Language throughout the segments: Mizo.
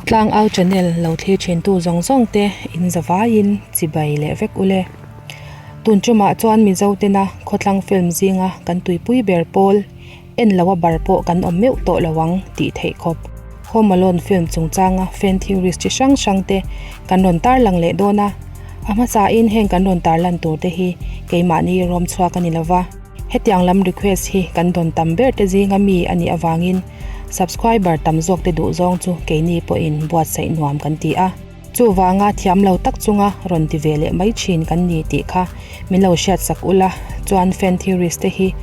Tlangau channel lo thlir thintu zawng zawng te in zavaiin chibai leh vek ule. Tun tumah chuan Mizo tena khawthlang film zinga kan tuipui ber pawl en loa bar pawh kan awm meuh tawh lo ang tih theih khawp. Home Alone film chungchanga fan theories chi hrang hrang te kan rawn tarlang leh dawn a, a hmasain heng kan rawn tarlan tur te hi keimahni rawm chhuak a ni lova. Hetiang lam request hi kan dawn tam ber te zinga mi a nih avangin subscriber tam zawk te duh zawng chu keini pawhin buatsaih nuam kan ti a. Chuvanga thiam lo tak chunga rawn ti ve leh mai thin kan ni tih kha min lo hriat sak ula chuan fan theories te hi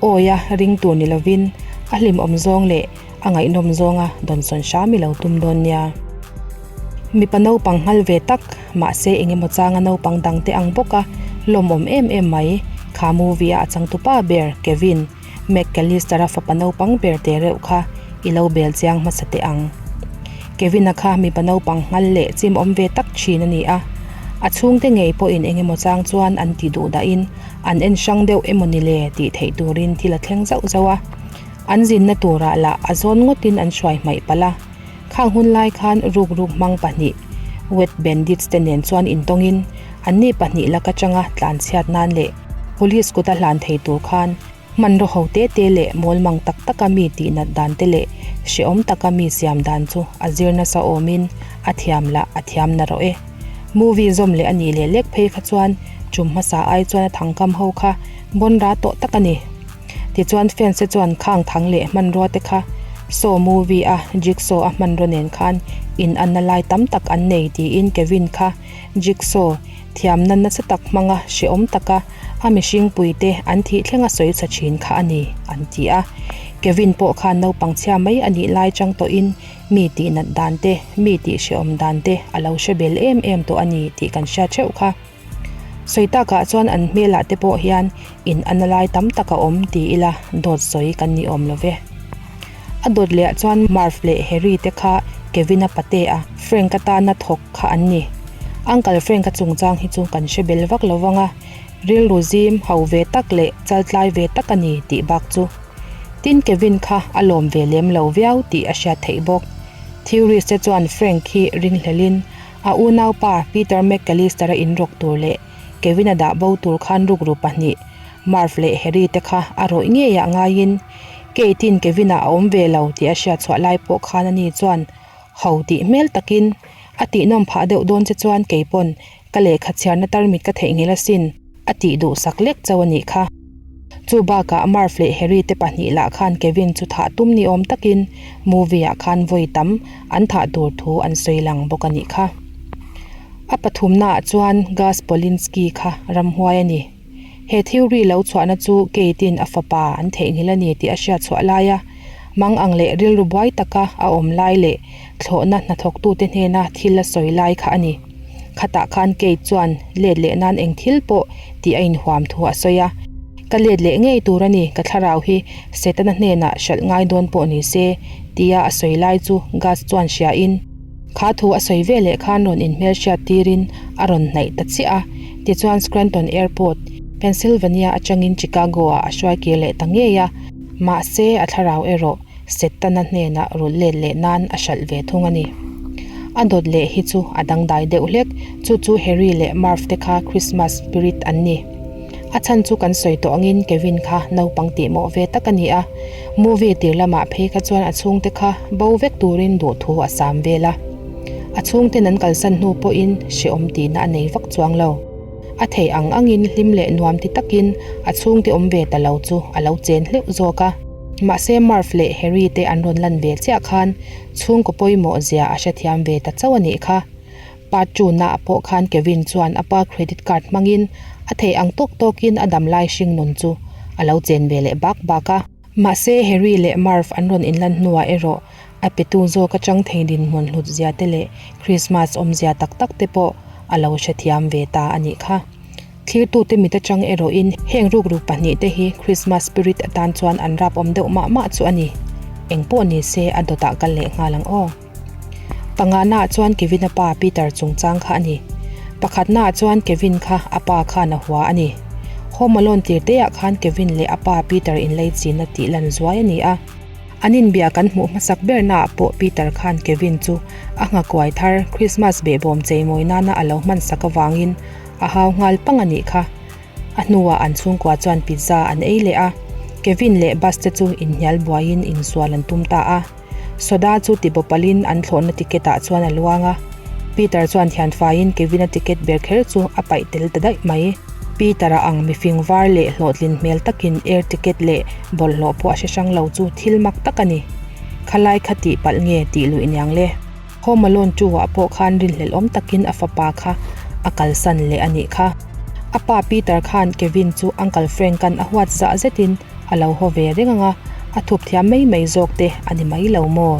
awia ring tur ni lovin a hlimawm zawng leh a ngaihnawm zawnga dawnsawn hram i lo tum dawn nia. Mipa naupang nghal ve tak, mahse engemaw changa naupang dangte ang bawka lawmawm em em mai, kha movie a a changtupa ber Kevin McCallister-a fapa naupang ber te reuh kha i lo bel chiang hmasa teh ang. Kevin-a kha mipa naupang nghal leh chimawm ve tak thin a ni a, a chhungte ngei pawhin engemaw chang chuan an ti duh dahin an en hrang deuh emaw ni le tih theih turin thil a thleng zauh zauh a. An zinna turah lah a zawn ngawtin an hruai hmaih palh a. Khang hun lai khan rukruk hmang pahnih, Wet Bandits te nen chuan intawngin anni pahnih lak atanga tlanchhiat nan leh Police kuta hlan thei tur khan hmanraw ho te te leh mawlmang tak taka mi tihnat dan te leh hrehawm taka mi siam dan chu a zir nasa awmin a thiam lah a thiam narawh e. Movie zawm leh a nih leh lek phei kha chuan tum hmasa ai chuan a thangkam ho kha bawnra tawh tak a ni. Tichuan fans te chuan khang thang leh hmanrua te kha Saw movie a Jigsaw a hmanraw nen khan in anna lai tam tak an nei tiin Kevin kha Jigsaw thiamna nasa tak hmanga hrehawm taka a mihring puite an thih thlenga sawi chha thin kha a ni an ti a. Kevin pawh khan naupang chhia mai a nih lai chang tawhin mi tihnat dan te, mi tih hrehawm dan te a lo hre bel em em tawh a ni tih kan hriat theuh kha. Sawi takah chuan an hmelah te pawh hian in ana lai tam tak a awm ti ila dawt sawi kan ni awm lo ve. A dawt lehah chuan Marv leh Harry te kha Kevin-a pate a Frank-a tana thawk kha an ni. Uncle Frank-a chungchang hi chu kan hre bel vak lo vang a, rilru zim ho ve tak leh chaltlai ve tak a ni tih bak chu. Tin Kevin kha a lawm ve lem lo viau tih a hriat theih bawk. Theories te chuan Frank hi ringhlelin A unaupa Peter McCallister-a inrawk tur leh Kevin-a dah bo tur khan rukru pahnih, Marv leh Harry te kha a rawih ngeiah ngaiin Kate-in Kevin-a a awm ve lo tih a hriat chhuah lai pawh khan ani chuan ho tih hmel takin a tihnawm phah deuh dawn che chuan kei pawn ka lehkha chhiarna tarmit ka theihnghilh asin a tih duh sak lek chauh a nih kha. Chu bakah Marv leh Harry te pahnih lah khan Kevin chu thah tum ni awm takin movie ah khan vawi tam an thah tur thu an sawi lang bawk a nih kha. A pathumna ah chuan Gus Polinski kha ramhuai a ni. He theory lo chhuahna chu Kate in a fapa an theihnghilh a ni tih a hriat chhuah lai a, mang ang leh rilru buai taka a awm lai leh thlawhna hnathawktute hnena thil a sawi lai kha a ni. Khatah khan Kate chuan let leh nan eng thil pawh tih a inhuam thu a sawi a. Ka let leh ngei tur a ni, ka thlarau hi Setana hnenah hralh ngai dawn pawh ni se, tia a sawi lai chu Gus chuan hriain, kha thu a sawi ve leh khan rawn inhmelhriat tirin a rawn hnaih ta chiah a. Tichuan Scranton Airport, Pennsylvania atangin Chicago-ah a hruai kir leh ta ngei a, mahse a thlarau erawh Setana hnenah rulh let leh nan a hralh ve thung a ni. A dawt leh hi chu a dangdai deuh hlek, chu chu Harry leh Marv te kha Christmas spirit an ni. A chhan chu kan sawi tawh angin Kevin kha naupang tihmawh ve tak a ni a, movie tir lamah phei kha chuan a chhungte kha bo vek turin duhthu a sam vel a. A chhungten an kalsan hnu pawhin hrehawm tihna a nei vak chuang lo. A theih ang angin hlim leh nuam ti takin a chhungte awm ve ta lo chu a lo chen hleuh zawk a. Mahse Marv leh Harry te an rawn lan ve chiah khan chhungkaw pawimawh zia a hrethiam ve ta chauh a nih kha. Part two naah pawh khan Kevin chuan a pa credit card hmangin a theih ang tawk tawkin a dam lai hring nun chu a lo chen ve leh bak bak a. Mahse Harry leh Marv an rawn inlan hnuah erawh a petu zawk atang thei dinhmun hlut zia te leh Christmas awmzia tak tak te pawh a lo hrethiam ve ta a nih kha. Thlirtute mit atang erawhin heng rukruk pahnihte hi Christmas spirit atan chuan an rap awm deuh mah mah chu a ni. Eng pawh ni se a dawtah kal leh nghal ang aw. Panganaah chuan Kevin-a pa Peter chungchang kha a ni. Pakhatnaah chuan Kevin kha a pa khan a hua a ni. Home Alone tirteah khan Kevin leh a pa Peter inlei chinna tih lan zuai a ni a. An inbia kan hmuh hmasak bernaah pawh Peter khan Kevin chu a nghakuai thar Christmas behbawm cheimawi nana a lo hmansak avangin a hau nghal pang a nih kha. A hnuah an chhungkua chuan pizza an ei leh a, Kevin leh Buzz te chu inhnial buaiin insual an tum ta a. Soda chu tibawpalin an thlawhna ticket ah chuan a luang a. Peter chuan thianfaiin Kevin-a ticket ber kher chu a paih tel ta daih mai. Peter-a ang mifing var leh hlawhtlin hmel takin air ticket leh bawlhhlawh pawh a hre hrang lo chu thil mak tak a ni. Khalai kha tih palh nge tih luih niang le? Home Alone 2 ah pawh khan rinhlelh awm takin a fapa kha a kalsan leh a nih kha. A pa Peter khan Kevin chu Uncle Frank-a'n a huat zah zetin a lo haw ve reng ang a, a thup thiam mai mai zawk te a ni mai lo maw?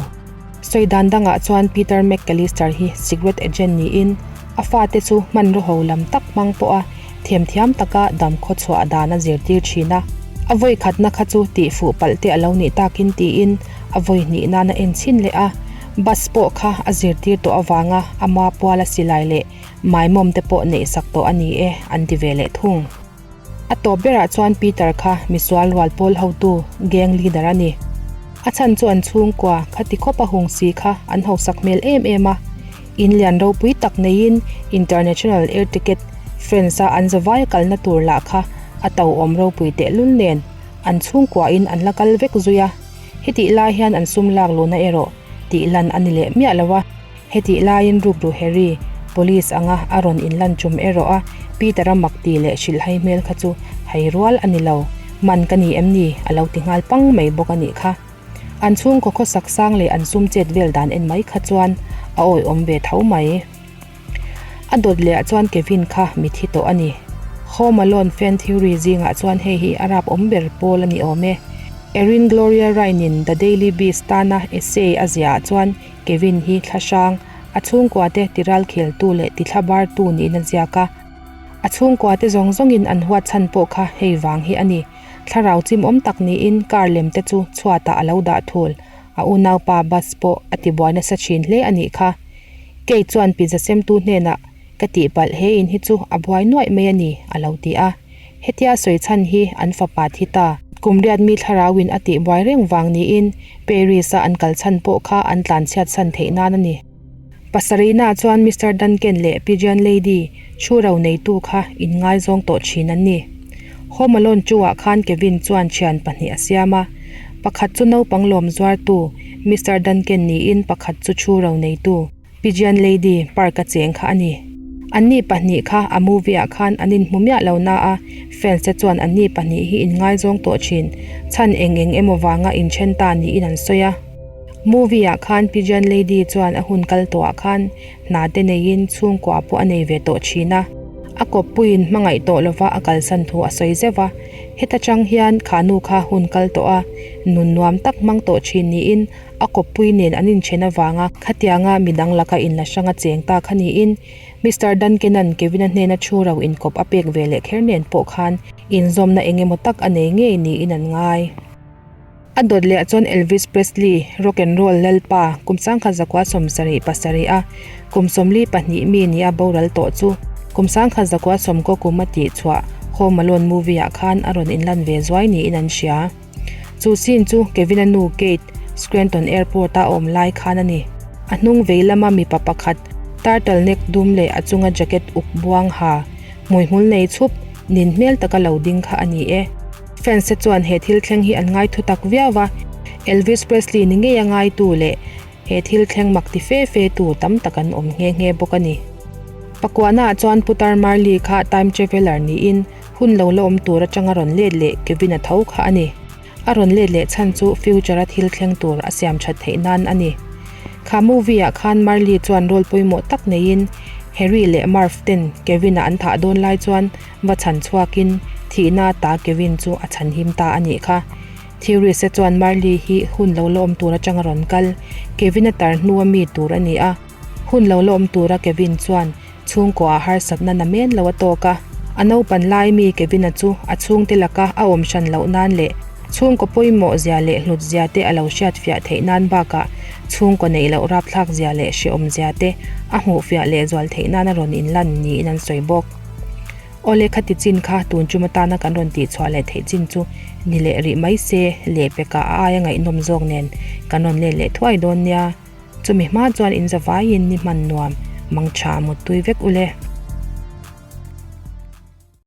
Sawi dan dangah chuan Peter McCallister hi secret agent niin a fate chu hmanraw ho lam tak hmang pawha themthiam taka damkhaw chhuah dan a zirtir thin a. A vawi khatna kha chu tihfuh palh te a lo nih takin tiin a vawi hnih nan a en chhin leh a. Bus pawh kha a zirtir tawh avanga ama puala silai leh maimawm te pawh neihsak tawh a ni e an ti ve leh thung. A tawp berah chuan Peter kha misual rual pawl hotu, gang leader a ni. A chhan chu an chhungkua khati khawp a hung si kha an hausak hmel em em a. In lian ropui tak neiin International Air Ticket France-a an zavai kalna tur lah kha a to awm ropui tehlul nen an chhungkuain an la kal vek zui a. Hetih lai hian an sum lak luhna erawh tih lan a ni leh miah lo a. Hetih laiin rukru Harry, Police anga a rawn inlan tum erawh a Peter-a mak ti leh hrilhhai hmel kha chu hai rual a ni lo. Man ka ni em ni? a lo ti nghal pang mai bawk a nih kha. An chhungkaw khawsak sang leh an sum chet vel dan en mai kha chuan a awihawm ve tho mai. A dawt lehah chuan Kevin kha mi thi tawh a ni. Home Alone fan theory zingah chuan hei hi a rap awm ber pawl a ni awm e. Erin Gloria Ryan-in The Daily Beast tana essay a ziahah chuan Kevin hi thla hrang, a chhungkuate tiral kheltu leh tithla bartu niin a ziak a. A chhungkuate zawng zawngin an huat chhan pawh kha hei vang hi a ni. Thlarau chimawm tak niin car lem te chu chhuatah a lo dah thul. A unaupa bus pawh a tibuai nasa thin hle a nih kha. Kate chuan pizza semtu hnenah, Ka tihpalh he in hi chu a buai nuaih mai a ni, a lo ti a. Hetia sawi chhan hi an fapa thi ta. Kum riat mi thlarauin a tihbuai reng vang niin Paris-a an kal chhan pawh kha an tlanchhiat chhan theih nan a ni. Pasarihna chuan Mister Duncan leh Pigeon Lady thu ro neitu kha inngaizawng tawh thin an ni. Home Alone 2-ah khan Kevin chuan thian pahnih a siam a. Pakhat chu naupang lawm zuartu Mister Duncan niin pakhat chu thu ro neitu. Pigeon Lady park a cheng kha a ni. Anni pahnih kha a movie ah khan an inhmu miah lo na a, fans te chuan anni pahnih hi inngaizawng tawh thin, chhan eng eng emaw vanga inthen ta niin an sawi a. Movie ah khan Pigeon Lady chuan a hun kal tawh ah khan hna te neiin chhungkua pawh a nei ve tawh thin a. A kawppuiin hmangaih tawh lova a kalsan thu a sawi zeuh a, heta tang hian kha nu kha hun kal tawh a, nun nuam tak hmang tawh thin niin A kawppui nen an inchen avanga khatianga midang laka inla hranga cheng ta kha niin Mister Duncan-a'n Kevin-a hnena thu ro inkawp a pek ve leh kher nen pawh khan inzawmna eng emaw tak a nei ngei niin an ngai. A dawt leh chuan Elvis Presley, rock and roll lalpa, kum sangkhat zakua 77 a kum 42 mi nia boral tawh chu kum sangkhat zakua sawmkaw kum a tihchhuah Home Alone movie-ah khan a rawn inlan ve zuai niin an hria. Chu scene chu Kevin-a nu Kate, Scranton Airport-a a awm lai khan a ni. A hnung vei lama mipa pakhat, turtle neck dum leh a chunga jacket uk buang ha, hmuihmul nei chhup, nin hmel taka lo ding kha a ni e. Fans te chuan he thil thleng hi an ngai thu tak viau a, Elvis Presley ni ngei a ngaitu leh he thil thleng mak ti fe fe tu tam tak an awm nghe nghe bawk a ni. Pakuahnaah chuan Putar Marley kha time traveller niin Hun lo la awm tur atanga rawn let leh Kevin-a tho kha a ni. A rawn let leh chhan chu future-a thil thleng tur a siam that theih nan a ni. Kha movie-ah khan Marley chuan role pawimawh tak neiin Harry leh Marv ten Kevin-a an thah dawn lai chuan va chhan chhuakin thihna ata Kevin chu a chhan him ta a nih kha. Theories-a chuan Marley hi hun lo la awm tur atanga rawn kal Kevin-a tar hnua mi tur a ni a. Hun lo la awm tura Kevin chuan Chhungkaw ah harsatna na men lo a tawk a, a naupan lai mi Kevin-a chu a chhungte laka a awm hran loh nan leh chhungkaw pawimawh zia leh hlut zia te a lo hriat fiah theih nan bakah chhungkaw neih loh rapthlak zia leh hrehawm zia te a hmuh fiah leh zual theih nan a rawn inlan niin an sawi bawk. Awle khati chin kha tun tum atana kan rawn tihchhuah leh theih chin chu ni leh rih mai se, lehpekah a aia ngaihnawm zawk nen kan rawn let leh thuai dawn nia. Chumi hma chuan in zavaiin ni hman nuam, mangtha muttui vek ule.